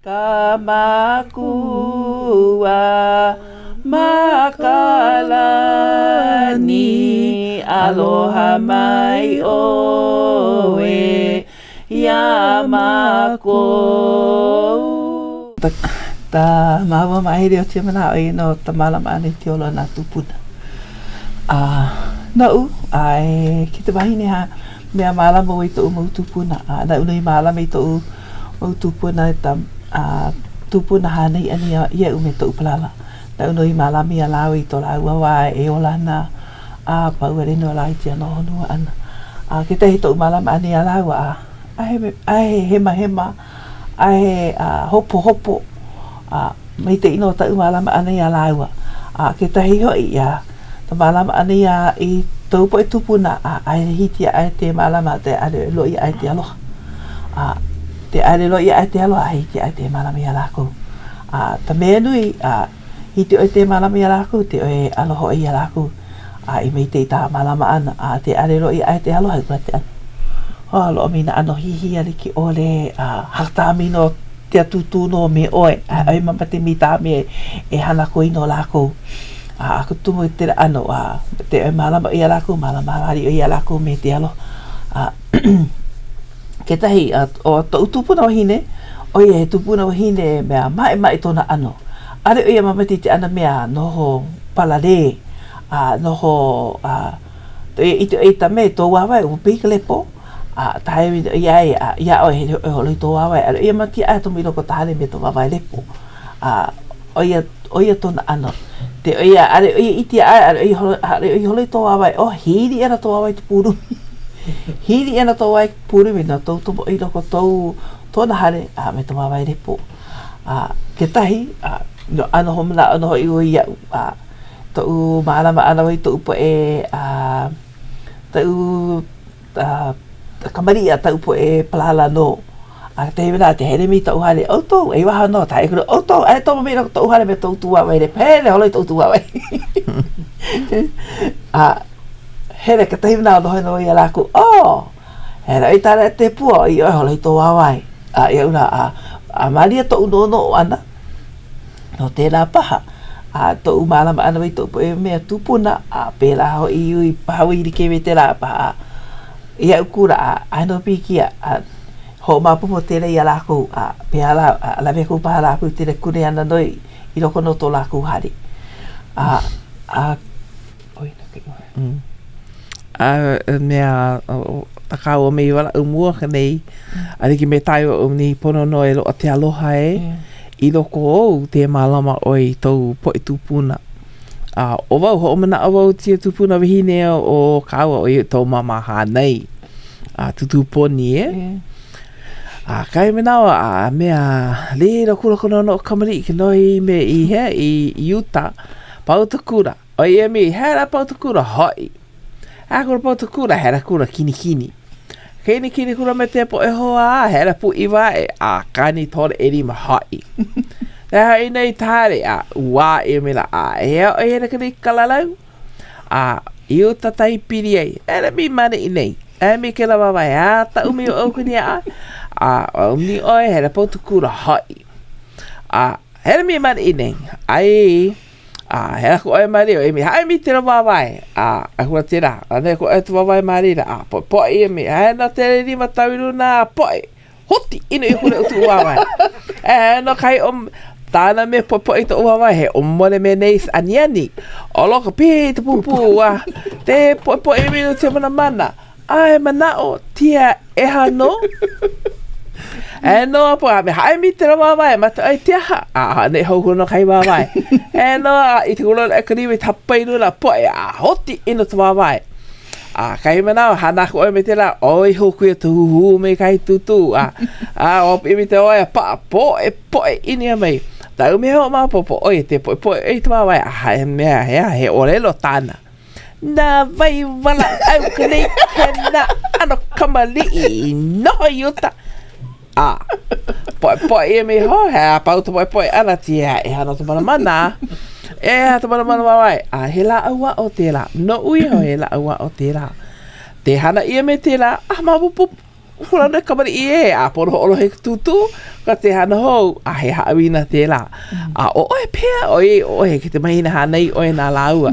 Ka Makua ma ka lani, aloha mai ʻoe iā mākou. Ta māua māhele o tia manaʻo i no ta mālama ʻana i te ola o nā tūpuna. A noʻu, a e ke te wahine ha mea mālama ʻoe i toʻu mau tūpuna, a naʻu nō i mālama i toʻu mau tūpuna i ta a tūpuna hānai ʻana ia iaʻu me toʻu palala. Naʻu nō i mālama iā lāua i to lāua wā e ola ana a pau wale nō lā i tia noho honua ʻana. A kekahi toʻu mālama ʻana iā lāua a a he a he hemahema a he a hopohopo a maikaʻi nō taʻu mālama ʻana iā lāua. A kekahi hoʻi iā ka mālama ʻana iā i tou poʻe tūpuna a ʻae hiki aʻe te mālama te ʻale loʻi aʻe te aloha. A te ʻale loʻi aʻe te aloha a hiki aʻe te mālama iā lākou. A ka mea nui, a hiki ʻoe te mālama iā lākou, te ʻoe aloha ʻoe iā lākou. A i maikaʻi tā mālama ʻana, a te ʻale loʻi aʻe te aloha i kula te ʻano. Hoa loa me nā ʻano hihia like ʻole, a hakatā nō tia tūtū nō me ʻoe, a ʻaʻohe mamate mi tā me e hana koe no lākou. A aku tumu i tela ʻano, a te ʻoe mālama ʻia lākou, mālama hāliʻi ʻia lākou me te aloha. A kekahi, a ʻo toʻu tupuna wahine, ʻo ia he tupuna wahine mea maʻemaʻe tona ʻano. ʻAʻole ʻo ia mamate i te ʻana mea noho palalē, a noho, a i te ʻoe me tō wāwae, ua pihi ka lepo. A tae ia ai a iā ʻoe hele ʻoe holo i tō wāwae, ʻaʻole ia makia ʻae tomo i loko o ka hale me tō wāwae lepo. A ʻo ia, ʻo ia tona ʻano. Te ʻo ia, ʻaʻole ʻo ia ʻike ʻae, ʻaʻole ʻo ia holo, ʻaʻole ʻo ia holo i tō wāwae, oh, hili ʻia ana tō wāwae i ka pūlumi. Hili ʻia ana tō wāwae i ka pūlumi no tou tomo i loko o tou tona hale a me tō wāwae lepo. A kekahi, a no ʻano hoʻomanaʻo nō hoʻi ʻoe iaʻu, a toʻu mālama ʻana i toʻu poʻe a toʻu kamaliʻi a taʻu poʻe palala nō. A te wela te hele mi toʻu hale, ʻoukou, e waha nō, tae kula, ʻoukou, aia tomo mi loko toʻu hale me tou tūāwae le, hele holo i tou tūāwae. A hele kekahi manawa noho nō ia lākou, oh, hele ʻoe i tālea te pua, i ʻoe holo i tō wāwae. A iaʻu lā, a, a malia toʻu noʻonoʻo ʻana, no tēlā paha, a toʻu mālama ʻana i toʻu poʻe mea tūpuna, a pēlā hoʻi i ui paha ui like me tēlā paha. Iaʻu kula, a ʻaʻohe nō pilikia, a hoʻomaopopo tēlā iā lākou, a pehea lā, a lawe aku paha lākou i tēlā kuleana nō i loko nō o to lākou hale. A, a, ʻoi nō ke ʻoe. A mea, ta kāua me i walaʻau mua ka nei, a like me tāua o nei pono nō e loaʻa te aloha e, i loko ou te mālama ʻoe i tou poʻe tūpuna. A ʻo wau, hoʻomanaʻo wau tia tūpuna wahine o kāua ʻo ia tou māmā hānai, a Tūtū Poni e. A kahi manawa, a mea, lilo kula kono no kamaliʻi ke noi me i hea i Utah, pau ta kula. ʻO ia mi, he la pau ta kula hoʻi. A kula pau ta kula, he la kula kinikini. Kinikini kula me te poʻe hoa, he la pūʻiwa aʻe, a kani tole ʻelima hoʻi. E hoʻi nei tale, a ua ia me la, a e oʻe hele ka nei kalalau. A i uta tai pili ai, e le mi mane i nei. E mi ke la wawae, a ta umi o kuni a, a o umi oe, he la pau ta kula hoʻi. A hele mi mane i nei, ai, A he aku ʻoe ma reira, emi haʻi mi tela wāwae, a akula tela, a nei aku ʻoe te wāwae ma reira, a poʻipoʻi emi, a he no te rima tau i luna, a poʻi, hoti ʻino iho le utu wāwae. E he no kai o tāna me poʻipoʻi toʻu wāwae, he ʻomole me nei aniani, o loko pihi te pūpū, a te poʻipoʻi emi no te mana mana. A he manaʻo tia ʻeha nō. E nō a po, me hae mi te wāwae, ma te ai te aha. A a nei hou no kai wāwae. E nō a i te kula e kani me tapai luna poʻe a hoti ino te wāwae. A kai manawa hana aku ʻoe me te lā, ʻoi hou kuia te huhū me kai tūtū. A, a o imi te oe a paʻa poʻe poʻe ini mai. Tau me ho maopopo ʻoe te poʻe poʻe i te wāwae. A he mea he aha he ʻōlelo tāna. Nā wai walaʻau ka nei kēnā ʻano kamaliʻi i noho i uta. A, poepoe ia me ho, he a pau ta poepoe ʻana tia e hana ta manamana. E hana ta manamana wāwae. A he lāʻau aʻo tēlā. Noʻu iho he lāʻau aʻo tēlā. Te hana ʻia me tēlā, a maopopo. Kula no kamaliʻi ē, a pono hoʻolohe ka tūtū, ka te hana hou, a he haʻawina tēlā. A ʻo ʻoe pehea ʻoiai ʻoe he ke mahina hānai ʻoe na lāua.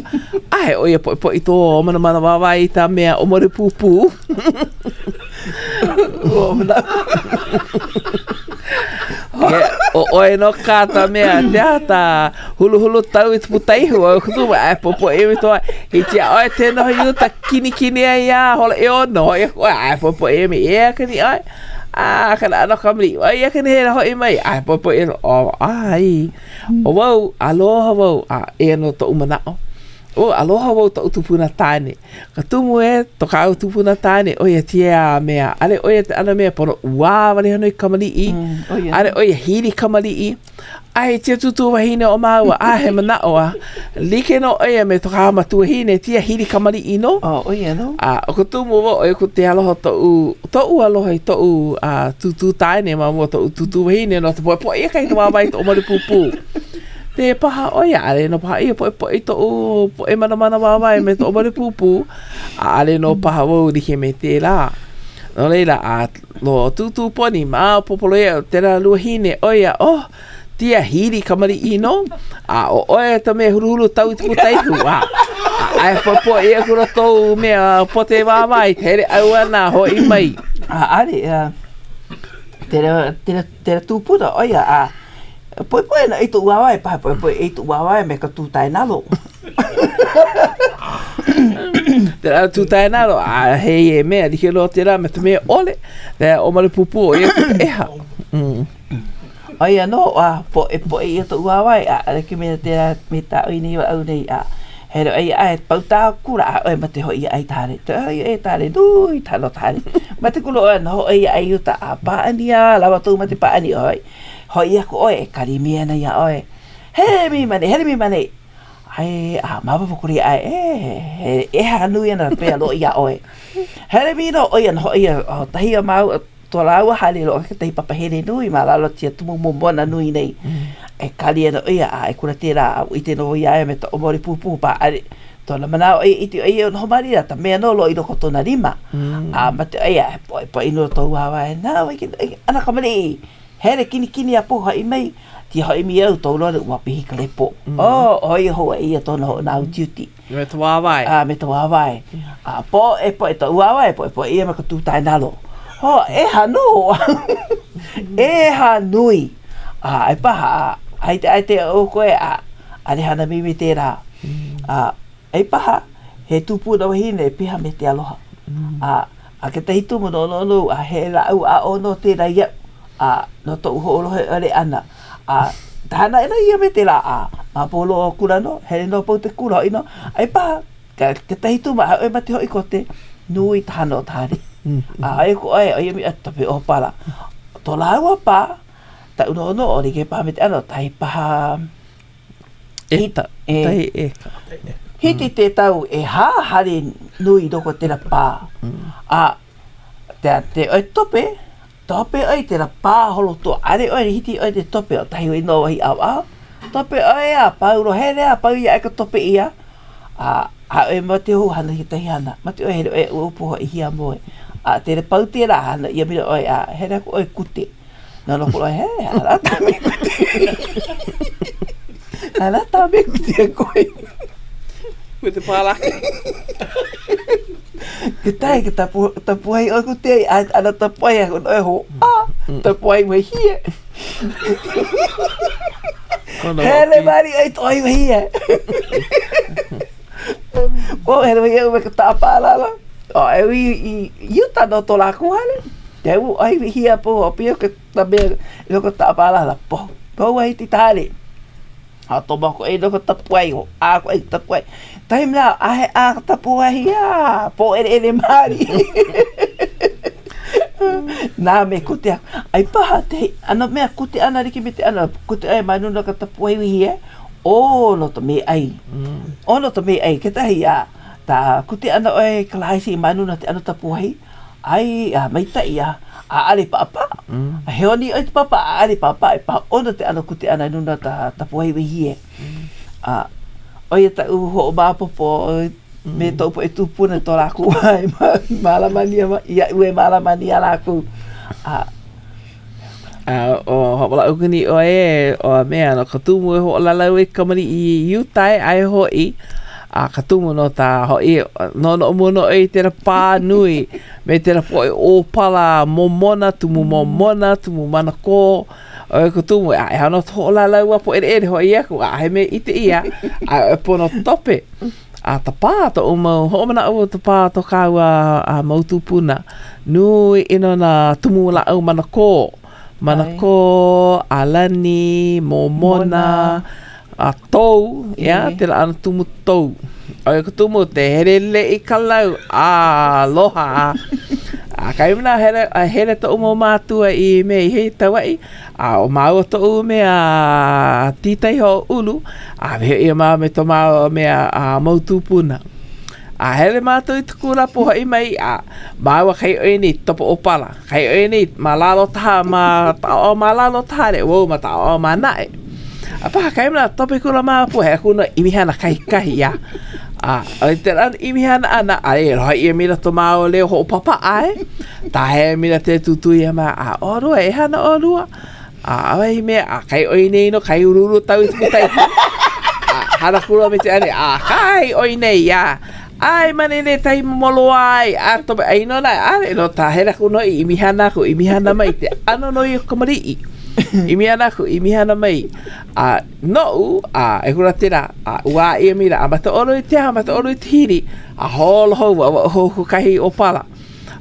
A he ʻo ia poʻipoʻi tō manamana wāwae i ta mea ʻōmole pūpū. ʻO ʻoe nō kā ta mea, te aha tā huluhulu tau i te putaihu au kutu wa ai popo e mi toa i tia ʻoe te noho i uta kinikini ai a hola e ono hoi aku ai popo e mi e akani ʻoe a kana ano kamali ʻoe ia kani hela hoi mai ai popo e o ai o wau aloha wau a e no toʻu manaʻo o aloha wau toʻu tupuna tāne Ka tumu e to kāu tupuna tāne, ʻo ia tia mea, ʻale ʻo ia te ʻana mea pono uā wale hono i kamaliʻi, ʻale ʻo ia hili kamaliʻi, a he tia tūtū wahine o māua, a he manaʻo a like nō ʻo ia me to kā matuahine tia hili kamaliʻi nō. Oh, ʻo ia nō. A ʻo ka tumu wau ʻo ia ko te aloha toʻu, toʻu aloha i toʻu a tūtū tāne ma mua toʻu tūtū wahine no te poepoe ia kahi wāwae toʻu male pūpū. Tē paha ʻo ia, ʻaʻole nō paha ia poepoe i toʻu poʻe manamana wāwae me toʻu male pūpū, ʻaʻole nō paha wau like me tēlā. No laila, a no Tūtū Poni, maopopo loa iaʻu tēlā luahine, ʻo ia, oh, tia hili kamaliʻi nō, a ʻo ʻoe ta mea huluhulu tau i te putaihu, a a e poepoe ʻia akula tou mea pote wāwae, hele ʻauana hoʻi mai. ʻAʻole, tēlā, tēlā, tēlā tūpuna, ʻo ia, a Poepoe ana i toʻu wāwae, paha poepoe i toʻu wāwae me ka tūtae nalo. Te rā tūtae nalo, a hei e mea, like loa tērā me te mea ʻole, te ʻōmole pūpū o ia te ʻeha. Mm. ʻO ia nō, a poepoe ia toʻu wāwae, a like me tērā me tā ʻoi nei o au nei, a he roa ia a e pau tā kula, a ʻoe mate hoʻi ia ai tāre. Te ʻoi e tāre, nui tā no tāre. Mate kula ʻoe, noho ʻoe ia ai uta, a pāʻani a lawa tou mate pāʻani ʻoe. Hoʻi aku ʻoe e kali mai ana iā ʻoe, Hele mi ma nei, hele mi ma nei. Ai, a maopopo kuli aʻe, e, he ʻeha nui ana pea loa iā ʻoe. Hele mi nō ʻo ia noho ia, o tahi a māua, to lāua hale loa kekahi papahele nui ma lalo tia tumu momona nui nei. E kali ana ʻo ia, a e kula tērā, a ua ʻike nō iā ia me ta ʻōmole pūpū pāʻani. Tona manaʻo ʻo ia ʻike ʻo ia noho malia la ta mea nō loa i loko o tona lima. A mate ʻo ia, e poepoe nō tou wāwae, nā wai ke ana kamaliʻi. Hele kinikini a pō haʻi mai, tia hoʻi mi au tou loa ua pihi ka lepo. Oh, ʻo ia hou aʻe ia tona hoʻonāutiuti. Me ta wāwae. A me ta wāwae. A poepoe toʻu wāwae, poepoe ia me ka tūtae nalo. Ho, ʻeha nō. ʻEha nui. A ai paha, a ai te ai te o koe, a ʻaʻole hana mimi tērā. A ai paha, he tupuna wahine piha me te aloha. A, a kekahi tumu noʻonoʻo a he lāʻau aʻo nō tērā iaʻu, a no toʻu hoʻolohe ʻole ʻana. A hana aʻela ia me tērā, a maopopo loa akula nō, hele nō pau te kula hoʻi nō. Ai paha, kekahi tumu, ʻaʻole mate hoʻi ko te nui ta hana o ta hale. A aia ko ʻoe, ʻo ia mea, tope ʻōpala. To lāua pā, taʻu noʻonoʻo, like paha me te ʻano, tahi paha Eta, tahi eka. Hiki te tau ʻehā hale nui i loko o tēlā pā. A te, te ʻoe tope, tope ʻoe i tēlā pā holotoa. ʻAʻole ʻoe hiki ʻoe te tope o tahi wai nō wahi ʻaoʻao. Tope ʻoe a pau loa, hele a pau ia ʻae ka tope ʻia. A ʻaʻole mate hou hana i kekahi hana. Mate ʻoe hele ʻoe ʻuʻupu hoʻi hiamoe. A tēlā pau tēlā hana ʻia mai ʻoe a hele aku ʻoe kute. No loko loa, he, ala tā me kute. Ala tā me kute a koe. Koe te pālaki. Ke tae, ke tapu, tapu ai oe kute ai, a ana tapu ai aku no e ho, a, tapu ai wai hie. Hele mari ai to ai wai hie. O, hele wai au me ka tāpālala. O, e ui i, i uta no tō lākou hale. Te u ai hia po o pio ke ta mea i loko tāpālala. Po, po ai ti tāre. A tō mako e loko tapuai o, a ko e tapuai. Tahi mea, a he a ka tapuai ia, po ere ere māri. Nā me kute aku. Ai paha te, ana mea kute ana riki me te ana, kute ai mai nuna ka tapuai wihi e. ʻOno ta meaʻai. ʻOno ta meaʻai. Kekahi a ta kute ʻana ʻoe i ka laisi ma luna te ʻano tapuahi, ʻai a maikaʻi a ʻaʻale paʻapaʻa. A he oni ʻoe te papa ʻaʻale paʻapaʻa e paha ʻono te ʻano kute ʻana i luna ta tapuahi wehie. A ʻo ia taʻu hoʻomaopopo. Me toʻu poʻe tūpuna to lākou wā e mālama nia iaʻu e mālama ana iā lākou. A A ʻo hoʻomanaʻo aku nei ʻoe e o mea no ka tumu e hoʻolalau i kamaliʻi i uta e ʻae hoʻi a ka tumu no ta hoʻi noʻonoʻo mua nō ʻoe i tela pā nui me tela poʻe ʻōpala momona, tumu momona, tumu manakō ʻo ia ka tumu a e hana hoʻolalau a pōʻeleʻele hoʻi aku ʻaʻahe mea ʻike ʻia a e pono tope. A ta pā toʻu mau hoʻomanaʻo ta pā to kāua a mau tūpuna. Nui ʻino nā tumu lāʻau manakō. Manakō, ʻalani, momona, a tou, ia, tela ʻano tumu tou. ʻO ia ka tumu te heleleʻi ka lau, aloha. A kahi manawa hele, a hele toʻu mau mātua i mea i hei Kauaʻi, A ʻo māua toʻu mea tītai hoʻoulu, a wehe ʻia māua me to māua mea a mau tūpuna. A hele mātou i te kula pōhaʻi mai, a māua kai ʻoe nei topo ʻōpala, kai ʻoe nei ma lalo taha ma ta ʻaoʻao ma lalo taha le wau ma ta ʻaoʻao ma naʻe. A paha kai manawa tope kula māua pū he aku no ʻimi hana kahikahi ia. A ʻo te lā ʻimi hana ʻana, a e lohe ʻia maila to māua leo hoʻopapaʻa e. Tahe mila te tūtū ia mea, a ʻolua, e hana ʻolua. A ʻaʻohe mea, a kai ʻoi nei no kai uluulu tau i kutai. A hana kula me te ane, a kai ʻoi nei, a ai manene tahi momoloa ai, a tope ai no nā, a no tā hera ku no i imi hana aku, imi hana mai, te ano no i o kamaliʻi. Imi hana aku, imi hana mai. A noʻu, a e hula tera, a ua ia mila, a mata ʻolu i te aha, mata ʻolu i te hili, a holo hou, a ua hou ku kahi ʻōpala.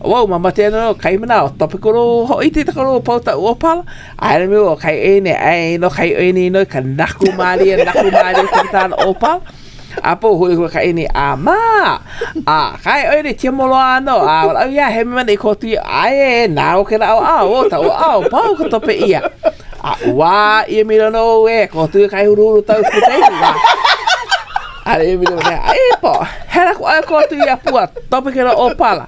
Wau ma mate ana no kai manao tope kolo hoʻi te kolo pau ta ʻōpala a hele mai o kai ene ai no kai ene no ka naku mālie naku mālie te tāna ʻōpala a pau hui hui ka ene a ma a kai ʻoe ne tia moloa ano a wala ia he mea ko tu ai e nā o ke ʻao ʻao ta o ʻao pau ka tope ia a ua ia mira no e ko tu kai huru huru tau ku te A e mira mea, e po, hera ku ai ko tu ia pua, tope ke ʻōpala.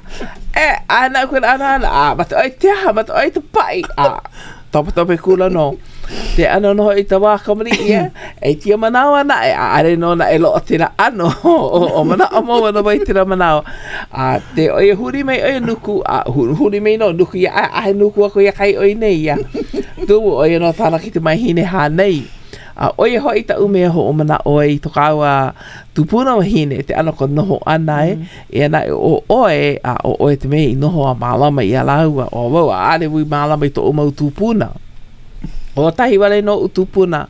E, a na ku ana ana, a mate oi te aha, mate oi te paʻi, a tope tope kula no. Te ano no i ta wā kamaliʻi e, e tia manawa naʻe, a are no naʻe loa tela ano, o, o manaʻo mau ana mai tela manawa. A te oi huli mai oi nuku, a huli mai no nuku ia, a, a he nuku aku ia kai oi nei ia. Tumu oi no tāna ki te mai hine hānai. A ʻo ia hoʻi taʻu mea hoʻomanaʻo ai i to kāua tupuna wahine, te ʻano ka noho ʻana e, eia naʻe ʻo ʻoe, a ʻo ʻoe te mea i noho a mālama iā lāua, ʻo wau, ʻaʻole wau i mālama i toʻu mau tūpuna. Hoʻokahi wale nō oʻu tūpuna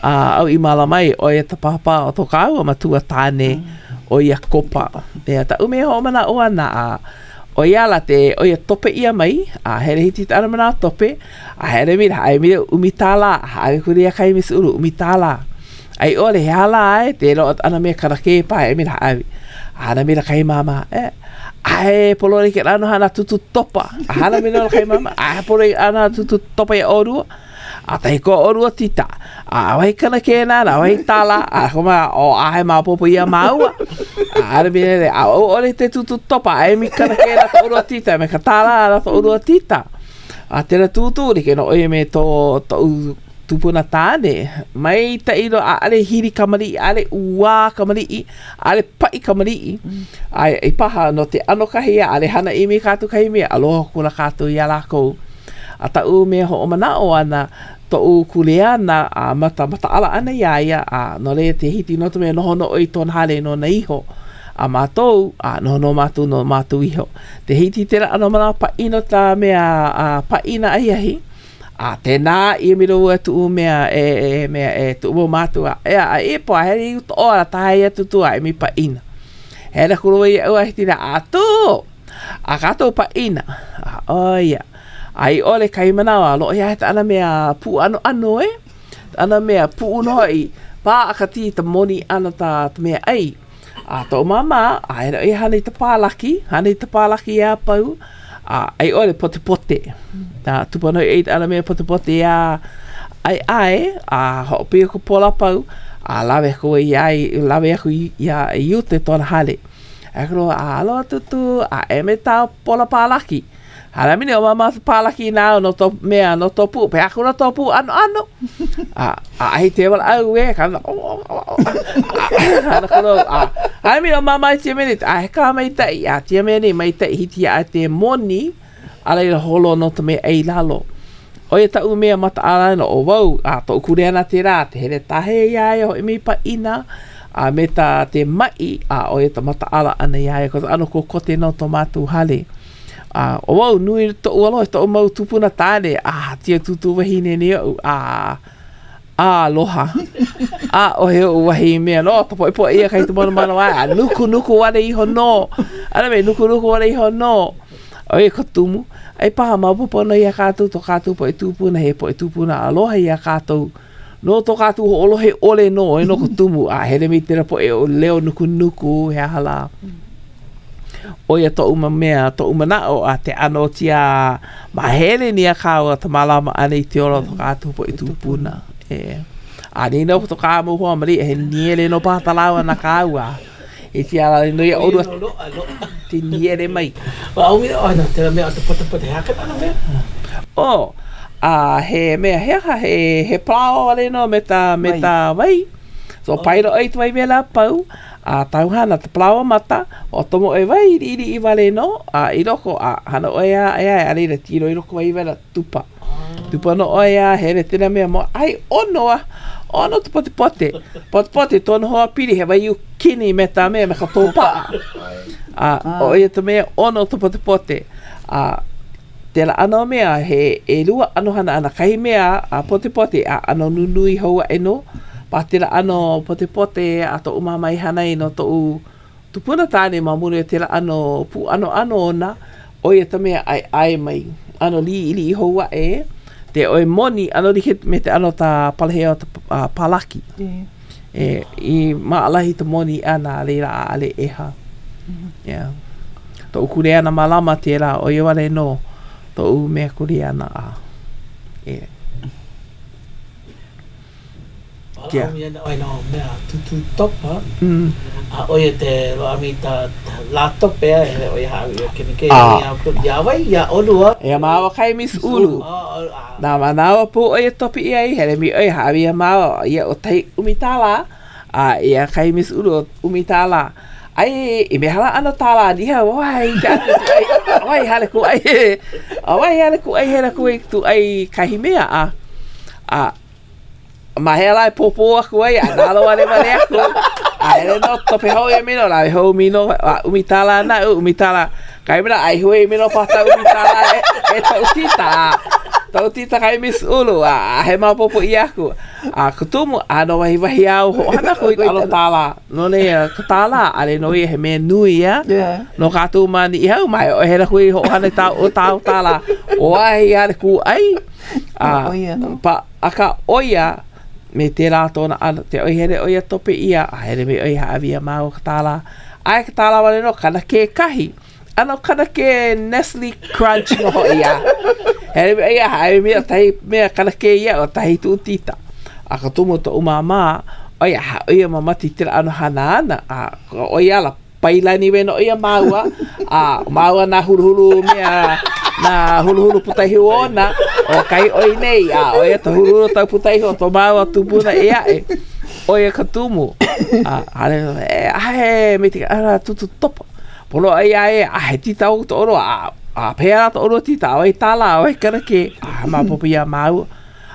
a aʻu i mālama ai, ʻo ia ta pāpā o to kāua matua tāne, ʻo Iakopa. Eia taʻu mea hoʻomanaʻo ʻana, a ʻo ia ala te, ʻo ia tope ʻia mai, a hele hiki ta ʻana manawa tope, A hele mila, hāʻawi mila ʻumi tālā, hāʻawi aku ia kai Miss Ulu, ʻumi tālā. A i ʻole, he aha lā e, te loaʻa ʻana me kanakē paha e mila hāʻawi. A hana mila kahi māmā, e, ʻae pololei ke ʻano hana tutu topa. A hana mila kahi māmā, ʻae pololei ʻana tutu topa iā ʻolua. A tahi ko ʻolua tita. A wahi kanakē nāna, wahi tālā, a koma, o ʻae maopopo iā māua. A hana mila, a ʻole te tutu topa, a emi kanakē na ka ʻolua tita, me ka tālā na ka ʻolua tita. A tela tūtū like nō ʻo ia me tō toʻu tupuna tāne. Maikaʻi loa, ʻaʻole hili kamaliʻi, ʻaʻole ʻuā kamaliʻi, ʻaʻole paʻi kamaliʻi. A i paha no te ʻano kahi ia, ʻaʻole hana ʻimi kātou kahi mea, aloha akula kātou iā lākou. A taʻu mea hoʻomanaʻo ʻana, toʻu kuleana a mata mataʻala ʻana iā ia, a no laila te hiki nō ta mea noho nō ʻoe i tona hale nona iho. A mātou, a noho nō mātou no mātou iho. Te hiki tela ʻano manawa paʻina ta mea a paʻina ahiahi, a tēnā ia milo ua tuʻu mea e, e mea e tuʻu mau mātua, ea a e po a hele i uta o ala taha ia tutu a e mi paʻina. Hele aku loa ia ua hiki na a tū! A kātou paʻina, a ʻo ia. A i ʻole kahi manawa, loʻohia aʻe ta ʻana mea pūʻanoʻano e, ta ʻana mea puʻu nō hoʻi, pā ka tī ta moni ʻana ta mea ʻai. A toʻu māmā, a hele ʻo ia hana i ta pālaki, hana i ta pālaki a pau, a a i ʻole potepote. A tupa nō i ʻana mea potepote iā ʻaeʻae, a hoʻopio ka pola pau, a lawe aku ia lawe aku iā i uta i tona hale. A kolo, a aloha tūtū, a e me tā pola pālaki. Hala mini o mama pālaki nā no tō mea, no tō pū, pe aku no tō pū ano ano. A, a ahi te wala au e, ka o, o, o, o, a, a, a, a, hala mini o mama i tia mini, a he kā mai tai, a tia mea nei mai tai hiti a te moni, a laila holo no te mea ei lalo. ʻO ia taʻu mea mataʻala no ʻo wau, a toʻu kuleana tērā, te hele tahe iā ia hoʻi me paʻina, a me tā te maʻi, a ʻo ia ta mataʻala ʻana iā ia, ko ʻano kokote no to mātou hale. A ʻo wau, nui toʻu aloha i toʻu mau tūpuna tāne, a tia tūtū wahine nei oʻu, a aloha. ʻAʻohe oʻu wahi mea no ka poʻipoʻi ʻia kahi manamanawa a nukunuku wale iho nō. ʻAʻole me nukunuku wale iho nō. ʻO ia ka tumu. Ai paha maopopo nō iā kātou to kātou poʻe tūpuna he poʻe tūpuna aloha iā kātou. No to kātou hoʻolohe ʻole nō e no ka tumu a hele mai tēlā poʻe o leo nukunuku he aha lā. ʻO ia toʻu mau mea, toʻu manaʻo a te ʻano tia mahele nia kāua ta mālama ʻana i te ola o to kātou poʻe tūpuna. E. A nīnau ko to kā mau hoa malia, he niele no paha ta lāua na kāua. E tia la no ia ʻolua te niele mai. Wa au mea, oh, no, tēlā mea o te potepote, he aka nana mea? Oh, a he mea, he aha, he, he palaoa wale no me ta, me ta wai. So, pailo ʻoe i te wai wela pau, A tau hana ta palaoa mata, o tomo ʻoe wai liʻiliʻi wale nō, a i loko, a hana ʻoe a e ae, a laila tilo i loko wai wela tupa. Tupa nō ʻoe a hele tēnā mea mo, ai ʻono a, ʻono ta potepote. Potepote tona hoa pili he waiū kini me ta mea me ka tōpaʻa. A ʻo ia ta mea ʻono ta potepote. A Tēlā ʻano mea, he ʻelua ʻano hana ʻana, kahi mea a potepote a ʻano nunui hou aʻe nō. Pa tēlā ʻano potepote a toʻu māmā i hana ai no toʻu tupuna tāne ma muli o tēlā ʻano pūʻanoʻano ona, ʻo ia ka mea ʻaeʻae mai, ʻano liʻiliʻi hou aʻe, te ʻoe moni, ʻano like me te ʻano ta palahea o ta palaki. E, i maʻalahi ta moni ʻana, a laila ʻaʻale ʻeha. Yeah. Toʻu kuleana mālama tēlā, ʻo ia wale nō toʻu mea kuleana a, e. Yeah. ʻo ia no mea tūtū topa, mm. a ʻo ia te loa mi ta lā tope a hele ʻo ia haʻawi o kene ke ia ia wai ia ʻolua. Ia māua kai Miss Ulu. Nā manawa pū ʻo ia topi ʻia i hele mi ʻoe hāʻawi iā māua ia ʻo tai ʻumi tālā a ia kai Miss Ulu ʻo ʻumi tālā. Ai i mea hala ʻano tālā niha wai ka ai wai hale kūʻai a wai hale kūʻai hele aku ai tūʻai kahi mea a a Ma hea lā e pōpō aku ai a nalowale wale aku. A hele nō tope hou ia mino, lawe hou mino, a ʻumi tālā naʻu, ʻumi tālā. Kai mena, ai hui mino pata ʻumi tālā e, e toʻu tita. Toʻu tita kai Miss Ulu, a, a he maopopo ʻia aku. A ka tumu, a no wahi wahi au hoʻohana aku i ka ʻano tālā. No laila, ka tālā, ʻaʻole nō ia he mea nui ia. Yeah. No kātou ma Niʻihau, ma e hele aku i hoʻohana i tā, o tāu tālā. O ai hale kūʻai. A, ʻo ia nō. Pa, Akā, ʻo ia, me tērā tōna ʻano, te ʻoi hele ʻo ia tope ʻia, a hele mai ʻo ia hāʻawi iā māua ka tālā. Aia ka tālā wale nō, kanakē kahi. ʻAno kanakē Nestle Crunch nō hoʻi ia. Hele mai ʻo ia hāʻawi mai ʻo tahi mea kanakē ia, ʻo tahi tūtita. A ka tumu o toʻu māmā, ʻo ia, ʻo ia mamati tēlā ʻano hana āna, a ʻo ia ala, Pailani we no ia māua, a māua nā huluhulu mea, nā huluhulu putaihu ona, o kai ʻoi nei, a ʻo ia ka huluhulu tau putaihu o to māua tupuna ʻē aʻe, ʻo ia ka tumu. A, hale, e, ahe, me te, ara, tutu topa. Pono ai a e, a he tita o to ʻolua, a, a pehea lā to ʻolua tita, a ʻoe tālā, a ʻoe kanakē, a maopopo iā māua.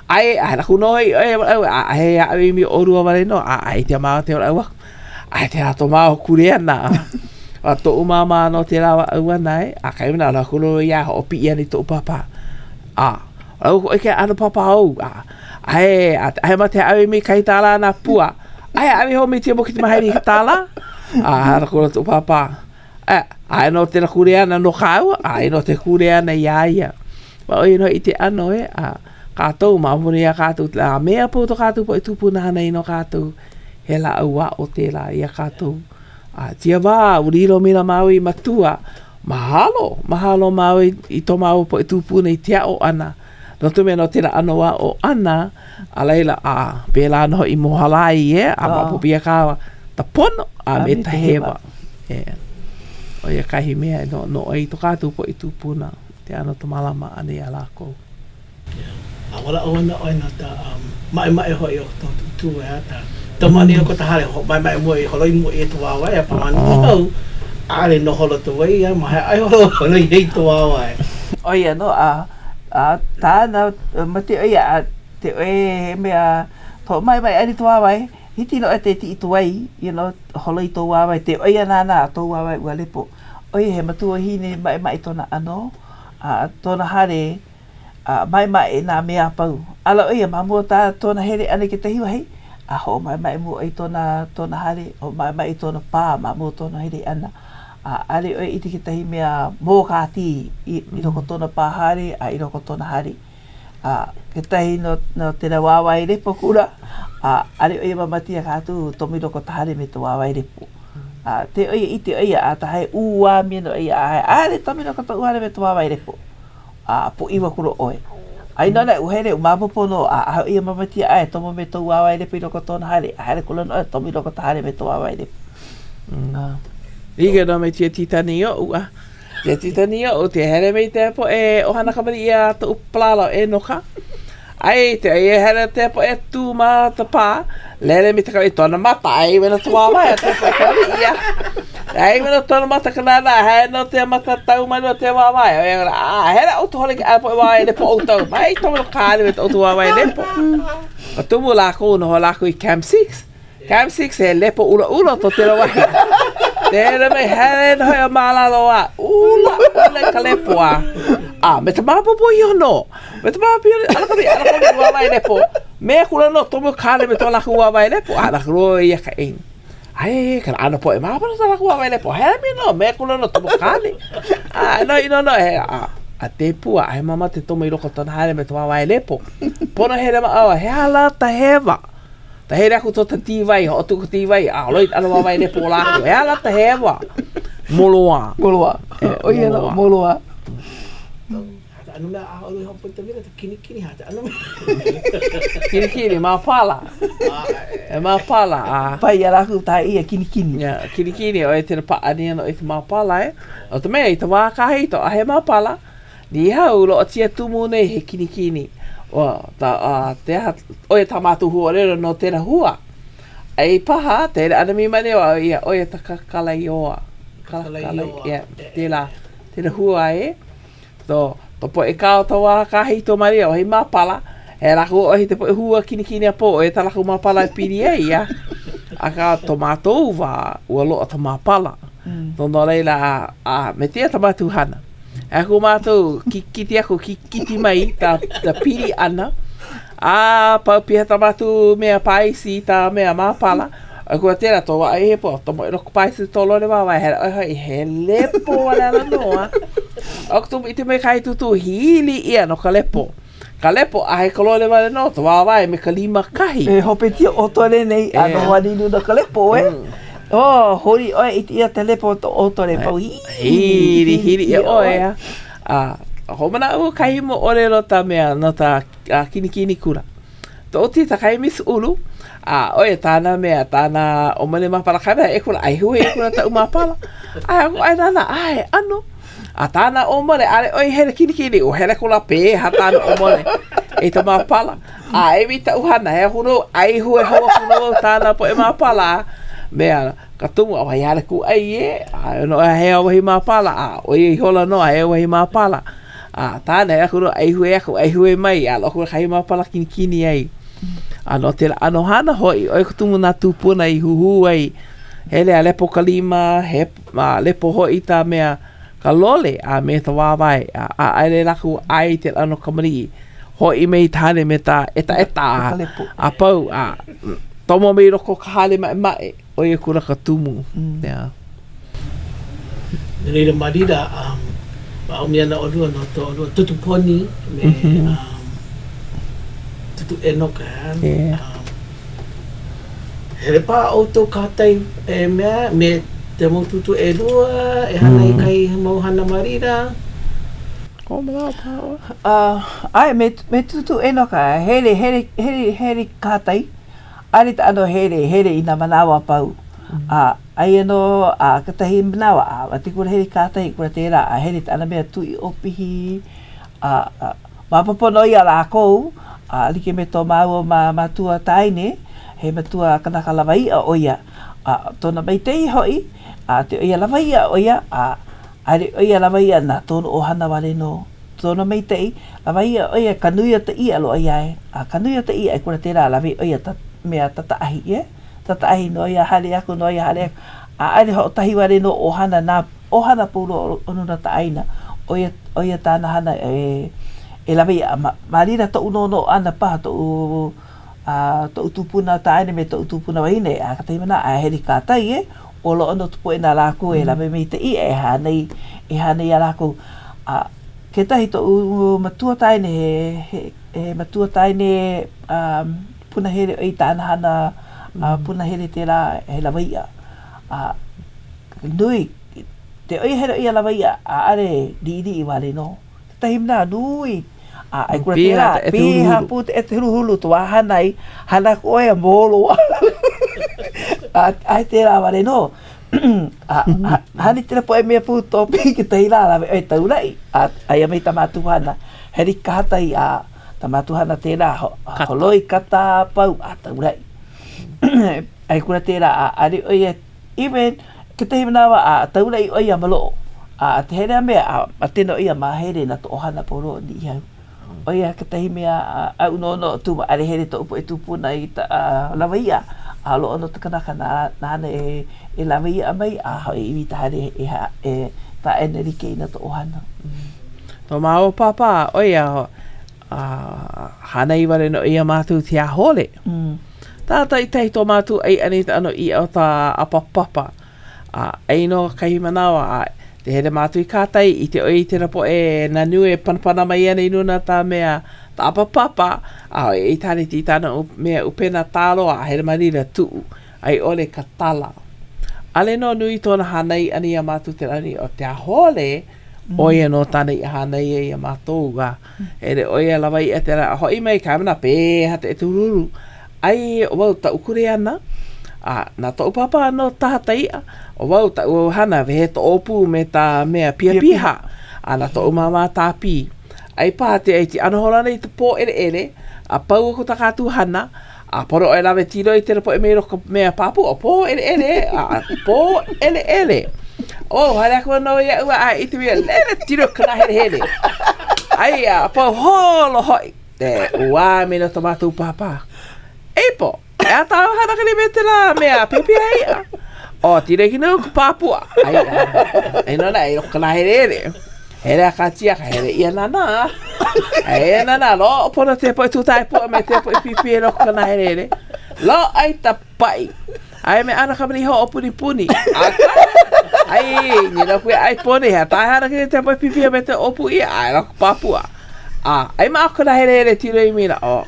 Ai, a he laku nō i, e, a, a he aʻe mi ʻolua wale nō, a, a i te māua te ola ua. Ai tērā tō māua kuleana. A toʻu māmā nō tērā wa au ana e. A kai mena ana kuro ia hoʻopiʻi ana i toʻu pāpā. A, au ko ike ano pāpā ou. A, ai, a, ai ma te awe mi kai tālā nā pua. Ai awe ho mi te mo ki te mahairi ka tālā. A, hana kuro toʻu pāpā. A, ai nō tērā kuleana no kāua. Ai nō te kuleana iā ia. Ma ʻo ia nō i te ʻano e, a, kātou, ma muli iā kātou, a mea pū to kātou poʻe tūpuna hana i no kātou. He lāʻau aʻo tērā iā kātou. A tia wā, ua lilo maila māua i matua, mahalo, mahalo māua i, i tō māua poʻe tūpuna i te aʻo ʻana. No te mea no tērā ʻano aʻo ʻana, a laila, a pēlā nō hoʻi mohala ai e, a maopopo iā kāua ta pono a me ta hewa. E, ʻo ia kahi mea e noʻonoʻo ai to kātou poʻe tūpuna. te ʻano ta mālama ʻana iā lākou. A walaʻau ana ʻoe no ta maʻemaʻe hoʻi o tō tūtū e a ta tamani o ko ta hale hoʻomaʻemaʻe mua i holoi mua ʻia to wāwae a pamani hou ʻaʻole no holo to wai a ma he ʻai holo holoi ai to wāwae. ʻO ia nō a a tāna mate ʻo ia a te ʻoe he mea hoʻomaʻemaʻe ʻana i to wāwae hiki nō ʻoe te tiʻi to wai you know holoi tou wāwae te ʻoe ia nānā a tou wāwae ua lepo ʻo ia he matuahine maʻemaʻe tona ʻano a tona hale a maʻemaʻe nā mea a pau. Ala ʻo ia ma mua tā tona hele ʻana i kekahi wahi, a hoʻomaʻemaʻe mua ʻoe i tona, tona hale, hoʻomaʻemaʻe i tona pā ma mua o tona hele ʻana. A ʻaʻole ʻoe ʻike kekahi mea mōkākī i, i loko o tona pā hale a i loko o tona hale. A kekahi no, no tēlā wāwae lepo kula, a ʻaʻole ʻo ia mamatia kātou tomo i loko o ka hale me ka wāwae lepo. A te ʻo ia ʻike ʻo ia a ta hae ʻū mea no ia a ʻaʻole tomo i loko o toʻu hale me ka wāwae lepo. A pūʻiwa kula ʻoe. A inā naʻe ua hele, maopopo nō, a ʻaʻole ia mamatia ʻae, tomo me tou wāwae lepo i loko o tona hale, a hele kula nō ʻoe, tomo i loko o ka hale me tou wāwae lepo. Like nō me tia titani oʻu a tia titani oʻu te hele me te poʻe ʻohana kamaliʻi a toʻu palala o ʻEnoka. Ai te ai e hele te poʻe tū ma ta pā, lele me te ka i tona mata, ai wena to wāwae a te poʻe kamaliʻi ia. Ai wena tona mata ka nānā, hae no te mata tau mai no te wāwae. Oi ora, a hele au to hole ke a poʻe wāwae lepo ʻoutou. Mai tomo no kāne me to ʻoutou wāwae lepo. O tumu lākou noho lākou i Camp 6. Camp 6 he lepo ʻulaʻula to tela wahi. Tēnā mai hele noho e mālalo a ʻula ʻula i ka lepo a. A me ta maopopo iho nō. Me ta maopopo iho ala ka ala ka wāwae lepo. Me kula nō tomo kāne me to lākou wāwae lepo. A lākou loa ia ka ʻein. Ai ka ʻano poʻe māpana ta lākou wāwae lepo. Hele mi nō me kula nō tomo kāne. A no ino no he a a te pua a he mama te tomo i loko tona haere me to wāwae lepo. Pono hele ma he ala ta hewa. Ta hele aku to ta tīwai, hoʻotuku tīwai, a loi ʻano wāwae lepo o lākou. He ala ta hewa. Moloā. Moloā. ʻO ia nō, moloā. ʻano mea a ʻole hoʻoputa wila ta kinikini ha ta ʻano mea. Kinikini, māpala. E māpala a. Pai ia lākou tā ia kinikini. Yeah, kinikini, ʻoe tena pāʻani ana i ka māpala e. ʻO ka mea, i ta wā kāhiko, ʻaʻohe māpala. Niʻihau, loaʻa tia tumu nei he kinikini. Ua, ta, a, te aha, ʻo ia tā mātou huaʻōlelo no tēnā hua. Ai paha, tēnā ʻana mi mane o ia, ʻo ia ta kakalaioa. Kakalaioa. Yeah, tēlā, tēnā hua e. So, to poʻe kā o ta wā kāhiko malia, ʻohi māpala, he lākou ʻohi te poʻe hua kinikini a pō, ʻo ia tā lākou māpala e pili ai ia. Akā, to mātou wā, ua loaʻa ta māpala. Mm. No, no laila, a, a me tēia tā mātou hana. E ko mātou kikiti aku, kikiti mai ta, ta pili ʻana. A pau piha tā mātou mea pāisi, tā mea māpala. A kua tērā tō waa i he po, tō moe loko pāisi tō lole wāwae, hele ʻoe hoi, he lepo wale ala nō a. O ka tumu i te mea kahi tūtū hili ʻia no ka lepo. Ka lepo, a he ka lole wale nō, to wāwae me ka lima kahi. E hope tia o tole nei, a noho ani luna ka lepo, e. Mm. Oh, holi ʻoe i ia te lepo to o tole pau hili. Hili, hili ʻia ʻoe, a. A, hoʻomanaʻo kahi moʻolelo ta mea no ta a kinikini kula. Toʻoti ta kai Miss Ulu, a ʻo ia tāna mea, tāna ʻōmole māpala kai mea e kula, ai hui e kula taʻu māpala. Ai aku ai nānā, ai ʻano. A tāna ʻōmole, ʻaʻole ʻoe hele kinikini, ua hele kula pēha tāna ʻōmole i ta māpala. A e taʻu hana, he aku nō, ai hue hou aku nō au tāna poʻe māpala. Mea, ka tumu, a wahi hale kūʻai e, a no he wahi māpala, a ʻo ia ihola nō a he wahi māpala. A tāna e aku nō, ʻaihue aku, ʻaihue mai, a loaʻa kahi māpala kinikini ai. A no tēlā ʻano hana hoʻi, ʻo ia ka tumu nā tūpuna i huhū ai. Hele a lepo ka lima, he a lepo hoʻi ta mea ka lole a me ta wāwae, a ʻaʻole lākou ʻae i tēlā ʻano kamaliʻi. Hoʻi mai i ta hale me ta ʻetaʻeta a pau, a tomo mai i loko o ka hale maʻemaʻe. ʻO ia kula ka tumu. Mm. Yeah. No laila ma lila, um, maʻaumi ana ʻolua no to ʻolua tutu poni me mm -hmm. um, tutu enoka. Yeah. Um, hele paha ʻoutou kahakai e mea me te mau tūtū ʻelua e hana i mm. kahi mau hana ma lila. Uh, ʻae, me, me tūtū enoka, hele, hele, hele, hele kahakai. ʻAʻole ta ʻano hele, hele i nā manawa a pau. A. Aia nō a kekahi manawa, a ma te kula hele kātahi kula tērā, a hele tāna mea tuʻi ʻopihi, a, a maopopo nō iā lākou, a like me tō māua ma matua tāine, he matua kanaka lawaiʻa ʻo ia, a tona maitei hoʻi, a te ʻo ia lawaiʻa ʻo ia, a ʻaʻole ʻo ia lawaiʻa na tōna ʻohana wale nō. Tōna maitei, lawaiʻa ʻo ia ka nui o ta iʻa loa iā ia, a ka nui o ta iʻa e kula tērā lawe ʻo ia ta mea tataʻahi ʻia. Tataʻahi no ia hale aku, no ia hale aku, a ʻaʻole hoʻokahi wale nō ʻohana, nā ʻohana pau loa o nuna ta ʻāina, ʻo ia, ʻo ia tāna hana e, e lawe iā, ma, ma laila toʻu noʻonoʻo ʻana paha, toʻu, a, toʻu tupuna tāne me toʻu tupuna wahine, a kekahi manawa, a hele kā tai e, ua loaʻa nō ka poʻe na lākou e lawe mai i ka iʻa e hānai, e hānai iā lākou. A kekahi toʻu matua tāne, he, he, he matua tāne, a, punahele ʻoe i tāna hana a punahele tērā he lawaiʻa. A nui, te ʻoi hele ʻo ia lawaiʻa, ʻaʻale liʻiliʻi wale nō. Kekahi mea nui, a ʻai kula tērā, piha pū te ʻete huluhulu tō wā hānai, hana aku ʻoe a mō loa. A ʻae tērā wale nō. A hani tēnā poʻe mea pū tō kekahi lā lawe ʻoe taulaʻi, a aia mai tā mātou hana, hele i kahakai a Tā mātou hana tērā, holoi kata a pau a tauraʻi. Ai kura tērā, a ʻaʻole ʻo ia, even kekahi manawa a tauraʻi ʻo ia maloʻo. A te hele a mea, a ma tena ʻo ia māhele na to ʻohana pau loa o Niʻihau. ʻO ia kekahi mea aʻu noʻonoʻo tū ma ʻaʻole hele toʻu poʻe tūpuna i ta lawaiʻa, a loaʻa nō te kanaka nāna e lawe iʻa mai a hoʻi i ta hale e pāʻina like i na to ʻohana. Tō māua pāpā, ʻo ia, hānai wale nō iā mātou te ahole. Tātaʻitahi tō mātou ʻai ʻana i ta ʻano iʻa o ta ʻapapapa. A ʻai nō kahi manawa, a te hele mātou i kā tai i te ʻoi i tēnā poʻe nanu e panapana mai ana i luna tā mea ta ʻapapapa, a ʻo i tāne ti tāna mea ʻupena tāloa a hele ma laila tuʻu, a i ʻole ka tala. ʻAʻole nō nui tōna hānai ʻana iā mātou te lani o te ahole, ʻo ia nō tāna i hānai ai iā mātou, a hele ʻo ia lawaiʻa tēlā a hoʻi mai ka mana pēhea te ʻetululu. ʻAi ʻo wau taʻu kuleana, a na toʻu pāpā nō taha ta iʻa, ʻo wau taʻu au hana wehe to ʻōpū me ta mea pihapiha, a na toʻu māmā tā pī. ʻAi paha te ai ti ʻano holo ana i ta pōʻeleʻele, a pau aku tā kātou hana, A pono ʻoe lawe tilo i tēlā poʻe me loko mea pāpū o pōʻeleʻele, a pōʻeleʻele. Oh, haere aku nō iaʻu a i te mea lele tilo ka nāhelehele. Ai a pau holo hoʻi. E, ua me no tā mātou pāpā. Eipo, e a tāu hana ka me tēlā mea pipia iʻa. O, tilo i ki nō ka pāpua. Ai, ai nō na, i loko ka nāhelehele. Hele a ka tia ka hele ia nana. E nana lo pono te poe tūtae pua me te poe pipi e loko ka nahelele. Lo ai ta pai. Ai me ana ka mani ho puni puni. Ai ni lo kue ai poni he tai hana ki te poe pipi me te opu ia ai lo papua. A ai ma ko nahelele tiro i mina o.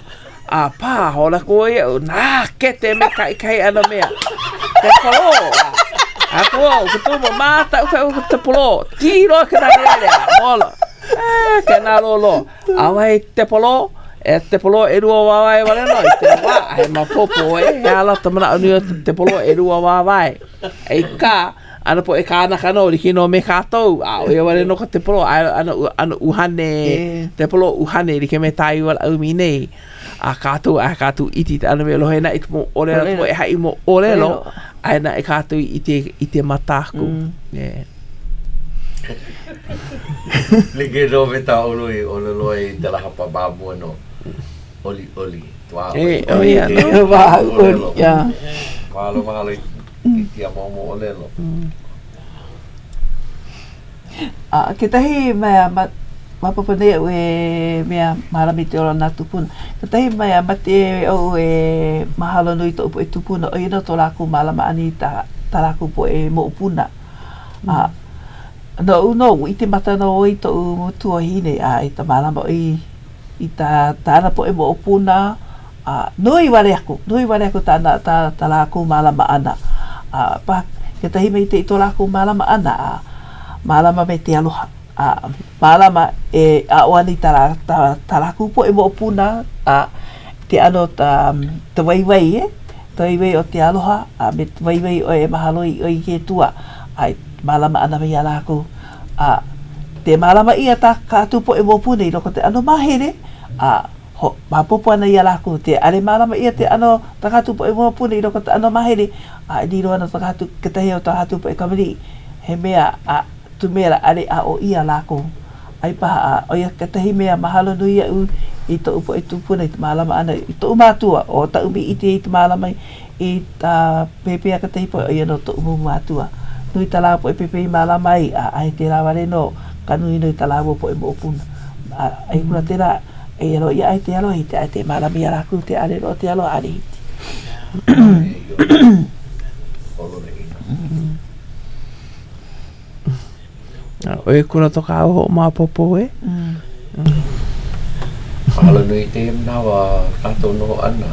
A pā, hola ko ia, nā kete me kai kai ana mea. Te polo. A ko, ko tū mo mātau ka u te polo. Tiro ka nā rere, hola. E, ke nā lolo. A wai te polo, e te polo e rua wāwae wale no, i te wā, he mapopo e, he ala ta mana nui o te polo e rua wāwae. E ka, ana poʻe kānaka nō, like nō me kātou, a ʻo ia wale nō ka te polo, a ʻano, ʻano ʻuhane, te polo ʻuhane, like me tā Iwalaʻumi nei, a kātou, a kātou iti te ʻano me lohe naʻe te moʻolelo, te poʻe haʻi moʻolelo, aia naʻe kātou i te, i te mata aku. Yeah. Like nō me tā ʻolua i ʻōlelo ai i te lā hapa ma mua nō. ʻOliʻoli, wā ʻoliʻoli. E, ʻo ia nō. Wā ʻoli, yeah. Mahalo, mahalo i kēia mau moʻolelo. A kekahi mea maopopo nei iaʻu e mea mālama i ke ola o nā tūpuna. Kekahi mea mate oʻu e mahalo nui i toʻu poʻe tūpuna, ʻo ia nō to lākou mālama ʻana i tā lākou poʻe moʻopuna. A noʻu nō, ua ʻike maka nō i toʻu tuahine a i ka mālama ʻo ia i tā tāna poʻe moʻopuna, a nui wale aku, nui wale aku tāna, tā, tā lākou mālama ʻana. A paha kekahi mea i to lākou mālama ʻana, a mālama me te aloha, a mālama e aʻo ana i tā, tā, tā lākou poʻe moʻopuna, a ke ʻano ta, ta waiwai e. Ta waiwai o te aloha, a me te waiwai ʻoe e mahalo i ʻoe i ke Atua, a i mālama ʻana mai iā lākou. A te mālama ʻia ta kātou poʻe moʻopuna i loko o te ʻano māhele, a hoʻomaopopo ana iā lākou, te ʻaʻole mālama ʻia te ʻano ta kātou poʻe moʻopuna i loko o te ʻano māhele, a e lilo ana ta kātou, kekahi o ta kātou poʻe kamaliʻi, he mea a tumela ʻaʻole aʻo ʻia lākou. ʻAi paha a ʻo ia kekahi mea mahalo nui iaʻu i toʻu poʻe tūpuna i ka mālama ʻana i toʻu mātua, ʻo taʻu mea i ʻike i ka mālama i ka pēpē a kekahi poʻe, ʻo ia nō toʻu mau mātua. Nui tā lāua poʻe pēpē i mālama ai, a ʻae tēlā wale nō ka nui nui tā lāua poʻe moʻopuna. A ʻai kula tēlā, eia loa ia ʻae te aloha i te ʻae te mālama iā lākou te ʻale loa te aloha ʻaʻole hiki. ʻOi kula to kāua hoʻomaopopo e. Mahalo nui i tēia manawa kātou noho ʻana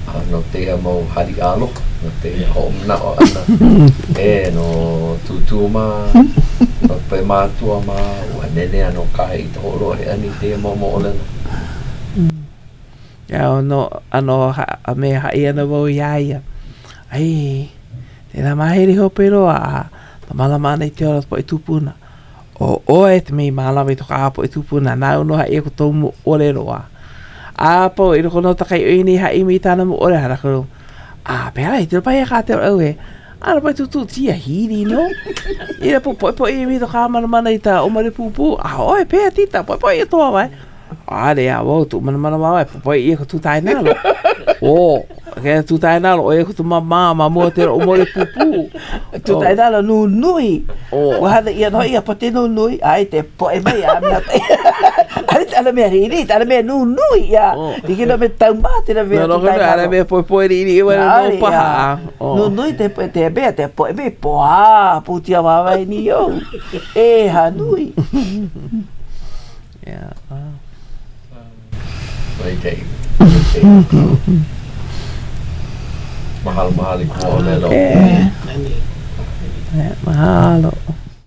a no tēia mau haliʻa aloha, no tēia hoʻomanaʻo ʻana e no Tūtū mā, no poʻe mātua mā, ua nene a no kahe i ka hoʻolohe ʻana i tēia mau moʻolelo. A no, a no, a me haʻi ana wau iā ia, ai, tēnā māhele hope loa a ka mālama ʻana i te ola o ka poʻe tūpuna. ʻO ʻoe te mea i mālama i to ka poʻe tūpuna, nāu nō haʻi aku tou moʻolelo a. A pau, i loko nō ta kai ʻoi nei haʻi mai i tāna moʻolelo, hana aku, a pehea lā, i tino pahi a kā te ʻau e, a na poʻe tūtū tia hili nō. I la po poʻe i mi to ka manamana i ta o mare pūpū, a ʻoe pehea tita, poepoe ia toa wae. ʻAʻole a wau toʻu manamana wāwae, poepoe ʻia ka tūtae nalo. O, ke tūtae nalo, ʻo ia ka tumamā ma mua te o mole pūpū. Tūtae nalo nunui. Ua hana ʻia nō ia pote nunui, ai te poʻe mai a mea te. ʻAʻole te ʻana mea liʻiliʻi, te ʻana mea nunui ia. Like nō me taumā te mea No, no, tūtae nalo. ʻAʻole mea poepoe liʻiliʻi wale nō paha. Nunui te te mea, te poʻe mai, pohā, pūtia wāwae ni ou. ʻEha nui. Yeah. Maikaʻi. Mahalo, mahalo i ka moʻolelo. Mahalo.